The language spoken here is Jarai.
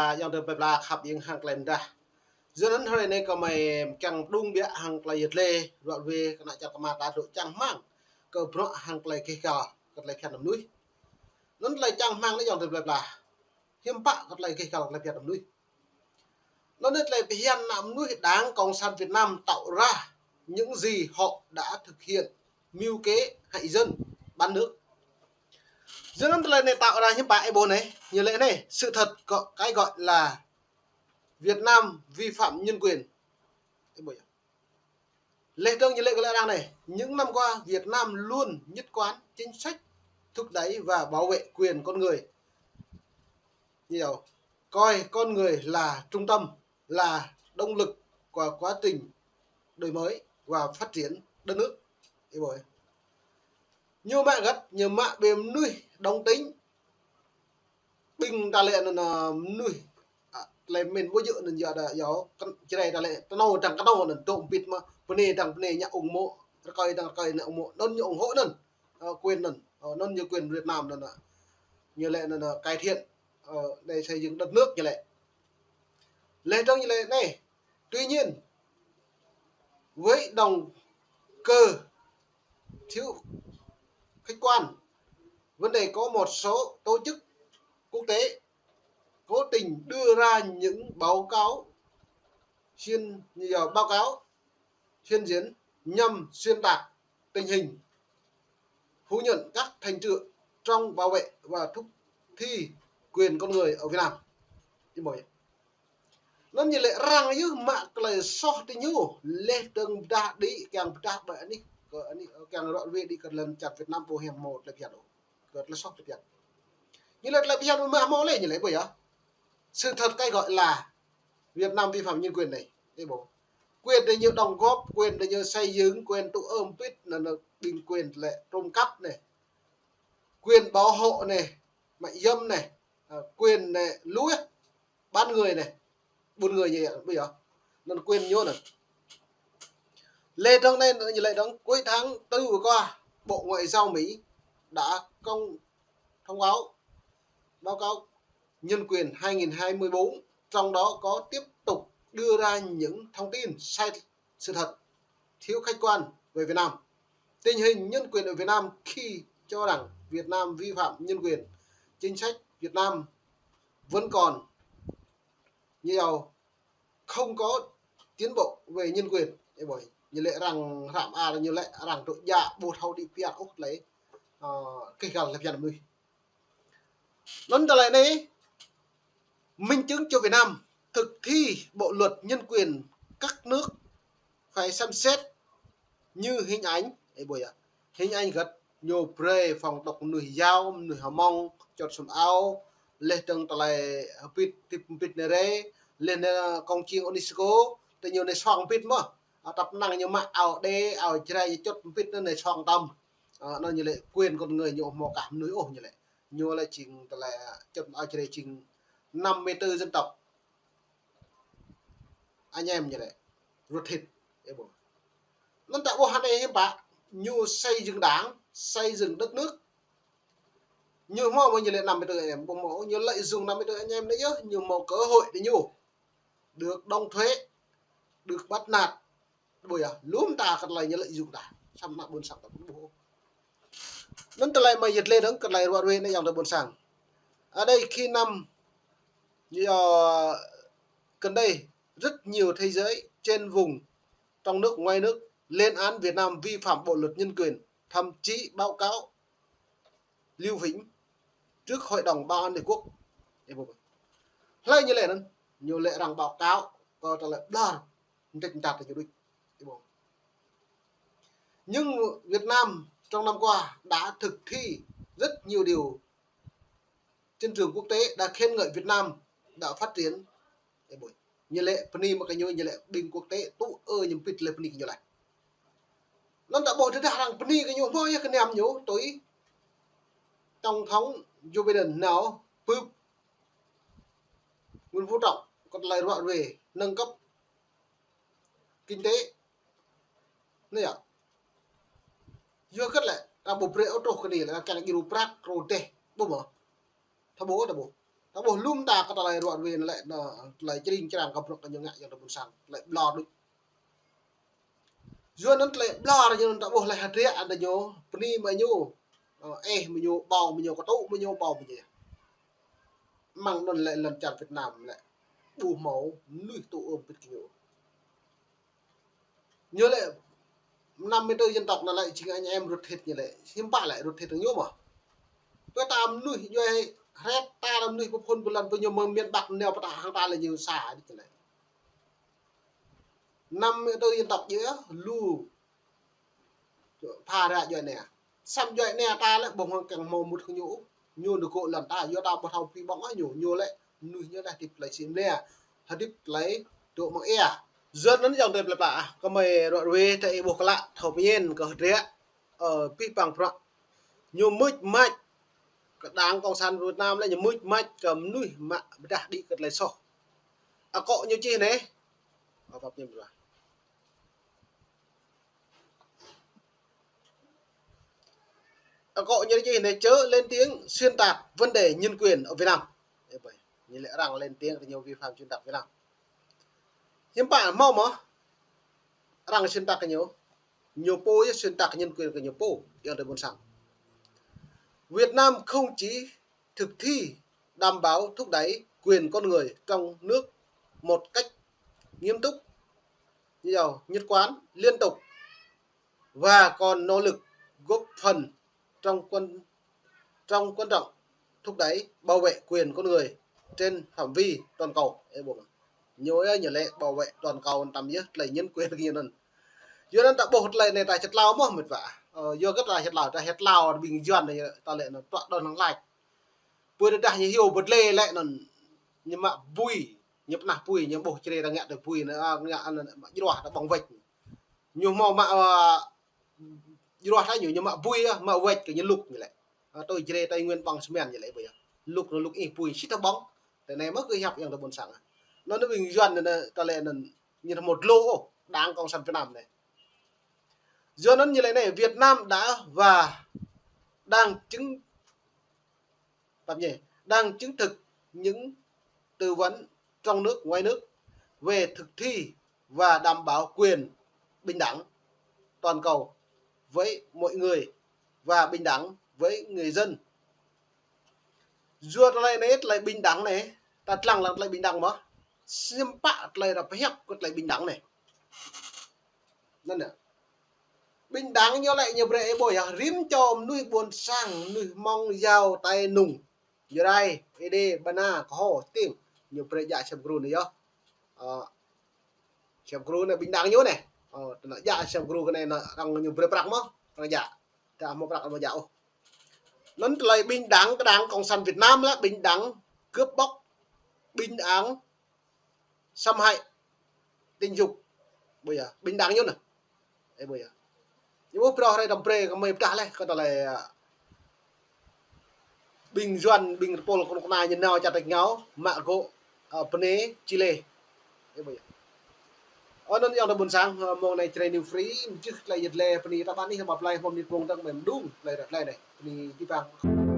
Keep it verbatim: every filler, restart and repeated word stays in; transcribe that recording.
Ayŏng adơi plơi pla khăp ing hăng tơlơi mơdah. Yua anŭn hrơi anai kơmơi kiăng đung biă hăng tơlơi yơh tơlơi ruă ruê kơ ană čar kơmơi ta dŏ čang hmang kơ bruă hăng tơlơi gêh gal kơ tơlơi phiăn mơnuih. Anŭn tơlơi čang hmang anai ayŏng adơi plơi pla. Hiư̆m pă kơ tơlơi gêh gal kơ tơlơi phiăn mơnuih. Anŭn anai tơlơi phiăn mơnuih Đảng Cộng sản Việt Nam tạo ra những gì họ đã thực hiện mưu kế hại dân, bán nước. Yua anŭn tơlơi anai tạo ra hiư̆m pă ih ƀuh anai, ñu lĕ anai, sự thật có cái gọi là Việt Nam vi phạm nhân quyền. Ih ƀuh yơh. Leh dơ̆ng ñu lĕ kơ lĕ arăng anai, những năm qua Việt Nam luôn nhất quán chính sách thúc đẩy và bảo vệ quyền con người. Ñu yơh, coi con người là trung tâm, là động lực của quá trình đổi mới và phát triển đất nước. Ih ƀuh. Ñu mă hơget, ñu mă ƀing mơnuih đồng tính. Ƀing ta lĕ anŭn, anŭn mơnuih, a, tơlơi mĭn ƀu djơ̆ anŭn yơh đa yơh, kăn-, Jrai ta lĕ tơnô dăng tơnô anŭn, dŏ ƀĭt mơ̆, bơnai dăng bơnai ñă ung mô̆, rơkơi dăng rơkơi ñă ung mô̆, anŭn ñu ủng hộ anŭn, ơ, quyền anŭn, ơ, anŭn ñu quyền Việt Nam anŭn, ơ, ñu lĕ anŭn, ơ, cải thiện, ơ, để xây dựng đất nước ñu lĕ. Leh dơ̆ng ñu lĕ anai, tuy nhiên, với động cơ thiếu khách quan, vấn đề có một số tổ chức quốc tế cố tình đưa ra những báo cáo xuyên, báo cáo phiến diện nhằm xuyên tạc tình hình phủ nhận các thành tựu trong bảo vệ và thực thi quyền con người ở Việt Nam. Ih ƀuh yơh. Anŭn ñu lĕ arăng yơh mă tơlơi soh tơ ñu, leh dơ̆ng pơdah đĭ, kiăng pơdah ƀơi anih, kơ anih, kiăng ruă ruê đĭ kơ lŏn čar Việt Nam ƀu hiam hmâo tơlơi phiăn ôh. Kơ tơlơi soh tơlơi phiăn. Ñu lĕ tơlơi phiăn mă hmâo lĕ ñu lĕ ƀuh yơh. Sự thật cái gọi là Việt Nam vi phạm nhân quyền anai. Ih ƀuh. Quyền để ñu đóng góp, quyền để ñu xây dựng, quyền tŭ ư mơbit, anŭn, anŭn, ƀing quyền lĕ trộm cắp anai. Quyền bảo hộ anai, mại dâm anai, à, quyền anai, lúa, bán người anai, buôn người ñu yơh, ƀuh yơh. Anŭn quyền ñu anŭn. Leh dơ̆ng anai, ñu lĕ dơ̆ng, cuối tháng tư vừa qua, Bộ Ngoại giao Mỹ đã công, thông báo báo cáo nhân quyền hai nghìn hai mươi bốn, trong đó có tiếp tục đưa ra những thông tin sai sự thật, thiếu khách quan về Việt Nam. Tình hình nhân quyền ở Việt Nam khi cho rằng Việt Nam vi phạm nhân quyền, chính sách Việt Nam vẫn còn như nhau, không có tiến bộ về nhân quyền. Ih ƀuh, ñu lĕ arăng hră mơar, ñu lĕ arăng dŏ djă ƀu thâo đĭ pơhiăp ôh tơlơi, ơ, gêh gal tơlơi phiăn mơnuih. Anŭn tơlơi anai minh chứng cho Việt Nam thực thi bộ luật nhân quyền các nước phải xem xét như hình ảnh, ih ƀuh yơh, hình ảnh hơget, ñu brơi phŏng dŏ mơnuih Dao, mơnuih Hmông, čŏt sum ao, leh dơ̆ng tơlơi hơbĭt, hơbĭt anai rai, leh anŭn công chiêng UNESCO, tơ ñu anai soang hơbĭt mơ̆, a, tơpă năng ñu mă ao Êđê, ao Jrai, ñu čŏt hơbĭt anŭn anai soang tơm. A, anŭn ñu lĕ quyền con người ñu ƀu hmâo kah mơnuih ôh ñu lĕ. Ñu lĕ jing tơlơi, a, čŏt ao Jrai jing năm mươi tư dân tộc anh em ñu lĕ. Ruột thịt, ih ƀuh. Anŭn ta ƀuh hơnai hiư̆m pă, ñu xây dựng đảng, xây dựng đất nước. Ñu hmâo ƀu ñu lĕ năm mươi tư anh em, ƀu hmâo, ñu lợi dụng năm mươi tư anh em anai yơh, ñu hmâo cơ hội để ñu được đóng thuế, được bắt nạt, ƀuh yơh, lŏm ta kơ tơlơi ñu lợi dụng ta, samơ̆ ană ƀôn sang ta ƀu ƀuh. Anŭn tơlơi mơyơt lĕ dơ̆ng kơ tơlơi ruă ruê anai ayŏng adơi ƀôn sang. Ở đây khi năm, do gần đây, rất nhiều thế giới trên vùng, trong nước, ngoài nước lên án Việt Nam vi phạm bộ luật nhân quyền, thậm chí báo cáo Liu Vĩnh trước Hội đồng Bảo an Liên Quốc. Ih ƀuh. Hlơi ñu lĕ anŭn, ñu lĕ arăng báo cáo kơ tơlơi ƀlŏr, mơdrĕč mơdat tơ ñu đôč. Ih ƀuh. Nhưng Việt Nam trong năm qua đã thực thi rất nhiều điều trên trường quốc tế, đã khen ngợi Việt Nam đã phát triển. Ih ƀuh. Ñu lĕ bơni mă kơ ñu, ñu lĕ ƀing quốc tế tŭ ư ñu hơbĭt leh bơni kơ ñu laih. Anŭn ta ƀuh tơdah arăng bơni kơ ñu hmâo yơh kơ niam ñu, tui Tổng thống Joe Biden nao bưp Nguyễn Phú Trọng kơ tơlơi ruă ruê nâng cấp kinh tế. Anai yơh. Yua hơget lĕ, ta ƀu brơi ôh truh kơ anai lĕ, ta kiăng djru prăk, djru dêh, ƀuh mơ̆. Ta ƀuh, ta ƀuh. Ta ƀuh lŏm ta kơ tơlơi ruă ruê anŭn lĕ, anŭn tơlơi čring črang kơ bruă kơ ñu ngă ayŏng adơi ƀôn sang, tơlơi ƀlŏr đôč. Yua anŭn tơlơi ƀlŏr ñu anŭn ta ƀuh lĕ hơdră anŭn ñu, bơni mă ñu, ơ, eh mă ñu, ƀâo mă ñu, kơtŭ mă ñu, ƀâo mă ñu. Mơ̆ng anŭn lĕ lŏn čar Việt Nam lĕ ƀu hmâo mơnuih tŭ ôm bĭt kơ ñu. Ñu lĕ năm mươi tư dân tộc anŭn lĕ jing anh em ruột thịt ñu lĕ, hiư̆m pă lĕ ruột thịt ñu mơ̆n. Tui ta mơnuih djuai hrĕt, ta lĕ mơnuih pơphun pơlăn pơ ñu mơ̆ng miền Bắc nao pơ ta hăng ta lĕ ñu sa đôč lĕ. Năm mươi tư dân tộc djuai lu pha ră djuai anai. Samơ̆ djuai anai ta lĕ ƀơ̆ng hăng kiăng hmâo mŭt kơ ñu. Ñu nao gŏ lŏn ta, yua ta ƀu thâo phi ƀơ̆ng ôh ñu, ñu lĕ mơnuih ñu dah hơdip tơlơi sĭ mlia, hơdip tơlơi dŏ mơ̆ng ia. Yua anŭn ayŏng adơi plơi pla, kơmơi ruă ruê ta ih ƀuh klă, thâo pơñen kơ hơdră, ơ, pih păng prăk. Ñu mưč mač kơ Đảng Cộng sản Việt Nam lĕ, ñu mưč mač kơ mơnuih mă pơdah đĭ kơ tơlơi soh. Akŏ ñu čih anai. Ơ, pap ñu mơ̆n. Akŏ ñu čih anai: chớ lên tiếng xuyên tạc vấn đề nhân quyền ở Việt Nam. Ơ, ƀơi. Ñu lĕ arăng lên tiếng kơ ñu vi phạm xuyên tạc Việt Nam. Hiư̆m pă hmâo mơ̆n arăng xuyên tạc kơ ñu. Ñu pô yơh xuyên tạc nhân quyền kơ ñu pô, ayŏng adơi ƀôn sang. Việt Nam không chỉ thực thi đảm bảo thúc đẩy quyền con người trong nước một cách nghiêm túc, nhiều, nhất quán, liên tục và còn nỗ lực góp phần trong quan, trong quan trọng thúc đẩy bảo vệ quyền con người trên phạm vi toàn cầu. Ơ, ƀơi. Ñu, ơ, ñu lĕ bảo vệ toàn cầu tăm yơh tơlơi nhân quyền kơ ñu anŭn. Yua anŭn ta ƀuh tơlơi anai ta čơtlao mơ̆n mĕt wa. Ơ, yua kơ ta čơtlao, ta čơtlao ƀing Yuan anai ta lĕ anŭn tuă đon hăng lač. Pơ tơdah ñu hyu bơdlê lĕ anŭn ñu mă bui, ñu pơnah bui, ñu ƀuh črê ta ngă tui bui, anŭn, a, ngă anŭn mă jruah ta ƀơ̆ng wĕč. Ñu hmâo mă, a, jruah ta ñu, ñu mă bui, a, mă wĕč kơ ñu lŭk ñu lĕ. A, tui črê Tây Nguyên ƀơ̆ng sơmen ñu lĕ ƀơi. Lŭk anŭn lŭk ih bui sĭt ta ƀơ̆ng. Tơ anai mơ̆ kơ hiăp ayŏng adơi ƀôn sang. Anŭn ƀing Yuan anŭn ta lĕ anŭn ñu hmâo dlô ôh, Đảng Cộng sản Việt Nam anai. Yua anŭn ñu lĕ anai, Việt Nam đã và đang chứng, pap ñu, đang chứng thực những tư vấn trong nước, ngoài nước về thực thi và đảm bảo quyền bình đẳng toàn cầu với mọi người và bình đẳng với người dân. Yua tơlơi anai, tơlơi bình đẳng anai, ta lăng lăng tơlơi bình đẳng mơ̆n. Hiư̆m pă tơlơi ta pơhiăp kơ tơlơi bình đẳng anai. Anŭn yơh. Bình đẳng ñu lĕ ñu brơi ih ƀuh yơh, rĭm čô mơnuih ƀôn sang, mơnuih Hmông, Yao, Tai, Nùng, Jrai, Êđê, Bana, Kơho, Stiêng, ñu brơi djă sep gru anai yơh. Ơ, sep gru anai bình đẳng ñu anai. Ơ, tơnă djă sep gru kơ anai anŭn arăng ñu brơi prăk mơ̆n, arăng djă. Ta hmâo prăk arăng djă ôh. Anŭn tơlơi bình đẳng kơ Đảng Cộng sản Việt Nam lĕ bình đẳng cướp bóc, bình đẳng xâm hại tình dục. Ƀơi yơh, bình đẳng ñu anŭn. Ơ, ƀơi yơh. Ñu ƀuh phrâo hrơi tăm brơi kơ mơi pơdah leh, kơ tơlơi, a, ƀing Yuan, ƀing tơpul kơnuk kơna ñu nao čar tač rơngiao, mă gŏ, a, bơnai, čih leh. Ơ, ƀơi yơh. Ơ, anŭn ayŏng adơi ƀôn sang, a, mông anai Jrai New Free, mơjưh tơlơi yơh leh bơni ta ƀăn ih, ƀă plơi hmâo mơnit mông dơ̆ng mơi mơđung, tơlơi ră tơlơi anai. Bơni abih bang.